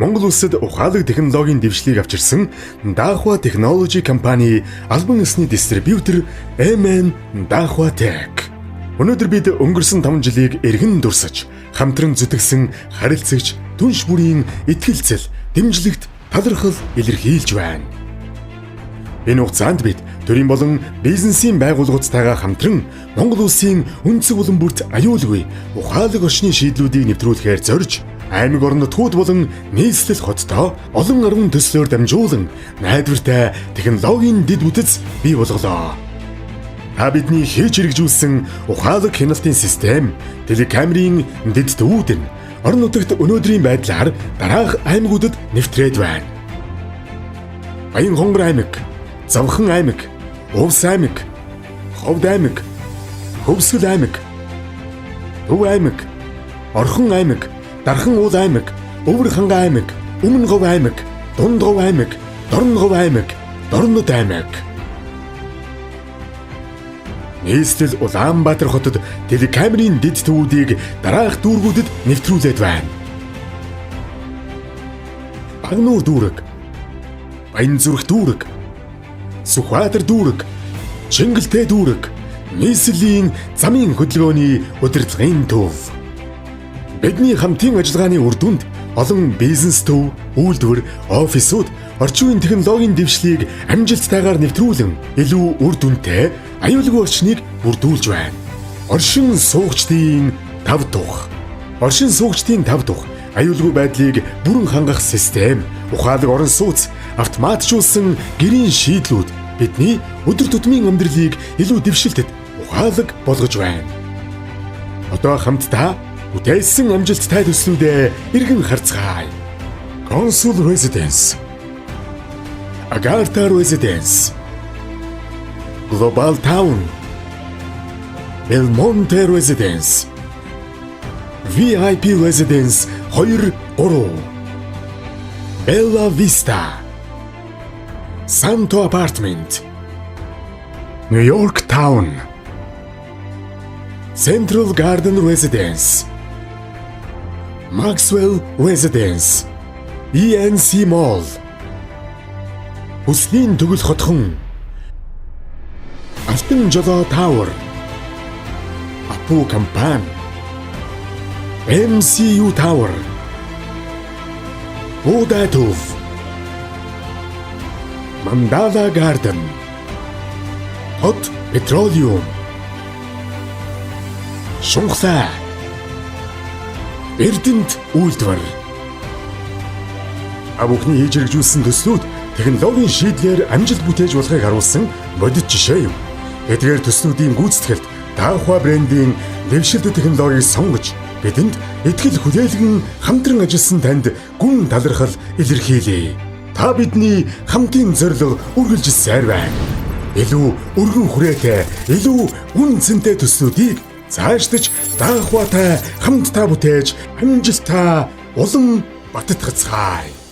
Монгол улсад ухаалаг технологийн дэвшлийг авчирсан Dahua Technology компани албан ёсны дистрибьютор MN Dahua Tech. Өнөөдөр бид өнгөрсөн 5 жилийг эргэн дүрсэж, хамтран зүтгэсэн харилцагч түнш бүрийн итгэлцэл, дэмжлэгт талархал илэрхийлж байна. Энэ хугацаанд бид төрийн болон бизнесийн байгууллагуудтайгаа хамтран Монгол улсын өнцөг улам бүрт аюулгүй ухаалаг орчны шийдлүүдийг нэвтрүүлэхээр зорж аймаг орон нутгууд болон нийслэл хотдоо олон арван төслөөр дамжуулан найдвартай технологийн дэд бүтэц бий болголоо. Та бидний хийж хэрэгжүүлсэн ухаалаг хяналтын систем, телекамерын дэд төвүүд нь орон нутагт өнөөдрийн байдлаар дараах аймагуудад нэвтрээд байна. Баян-Хонгор аймаг, Завхан аймаг, Увс аймаг, Ховд аймаг, Хөвсгөл аймаг, Төв аймаг, Орхон аймаг, Дархан уул аймаг, Өвөр хангай аймаг, Өмнө Говь аймаг, Дунд Говь аймаг, Дорно Говь аймаг, Дорнод аймаг. Нийслэл Улаанбаатар хотод телекамерын дэд төвүүдийг дараах дүүргүүдэд нэвтрүүлээд байна. Багнуур дүүрэг, Баянзүрх дүүрэг, Сүхбаатар дүүрэг, Чингэлтэй дүүрэг, нийслэлийн замын хөдөлгөөний удирдлагын төв. Бидний хамтын ажиллагааны үр дүнд олон бизнес төв, үйлдвэр, офисууд орчин үеийн технологийн дэвшлийг амжилттайгаар нэвтрүүлэн илүү үр дүнтэй аюулгүй орчныг бүрдүүлж байна. Оршин суугчдын тав тух. Оршин суугчдын тав тух аюулгүй байдлыг бүрэн хангах систем, ухаалаг орон сууц, автоматжуулсан гэрийн шийдлүүд бидний өдөр тутмын амьдралыг илүү дэвшилтэт ухаалаг болгож байна. Одоо хамтдаа бүтээсэн амжилттай төслүүдээ эргэн харцгаая. Consul Residence, Agartha Residence, Global Town, Belmonte Residence, VIP Residence 2 3, Bella Vista, Santo Apartment, New York Town, Central Garden Residence, Maxwell Residence, ENC Mall, Хүслийн төгөл хотхон, Алтан Жолоо Tower, Апу компани, MCU Tower, Буудай төв, Mandala Garden, Hot Petroleum, Шунхлай, Эрдэнэт үйлдвэр. Та бүхний хийж хэрэгжүүлсэн төслүүд технологийн шийдлээр амжилт бүтээж болохыг харуулсан бодит жишээ юм. Эдгээр төслүүдийн гүйцэтгэлд Даахуа брендийн дэвшилтэт технологийг сонгож бидэнд итгэл хүлээлгэн хамтран ажилласан танд гүн талархал илэрхийлье. Та бидний хамтын зорилго үргэлжилсээр байна. Илүү өргөн хүрээтэй, илүү үнэ цэнтэй төслүүдийг цаашдаж Даахуатай хамтдаа бүтээж амжилтаа улам баттгацгаая.